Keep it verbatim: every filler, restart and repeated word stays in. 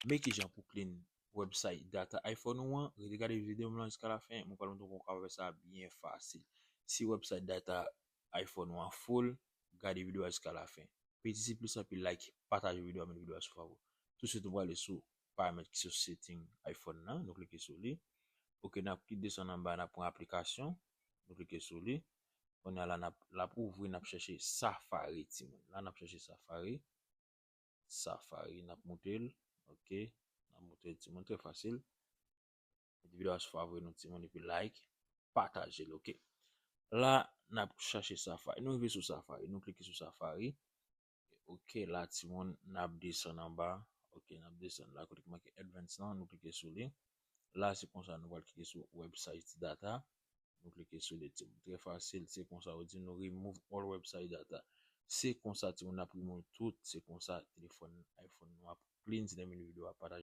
Men kijan pou clean website data iPhone ou an, rete gade videyo m lan jiska lafen, mwen pral montre w kòman w kapab fè sa byen fasil. Si website data iPhone ou an full, gade videyo a jiska lafen. Piti si plis anpil like, pataje videyo a, met videyo a sou favori. Touswit nou prale sou paramèt ki sou setting iPhone nan, nou klike sou li. Ok, n ap kit desann anba, n ap pran aplikasyon, nou klike sou li. Kounye a la, n ap, l ap ouvri, n ap chèche Safari, timoun. La, n ap chèche Safari. Safari, n ap moute l. Ok, n ap moute l, timoun, trè fasil. Mete videyo a sou favori nou, timoun, epi like, pataje l, ok. La, n ap chache Safari. Nou rive sou Safari, nou klike sou Safari. Ok, la, timoun, n ap desann anba. Ok, n ap desann la, kote ki make Advanced lan, nou klike sou li. La, se konsa nou pral klike sou Website Data. Nou klike sou li, timoun. Trè fasil, se konsa yo di nou remove all website data. Se konsa, timoun, n ap remove tout. Se konsa telefòn iPhone nou ap clean. Si w renmen videyo a, pataje.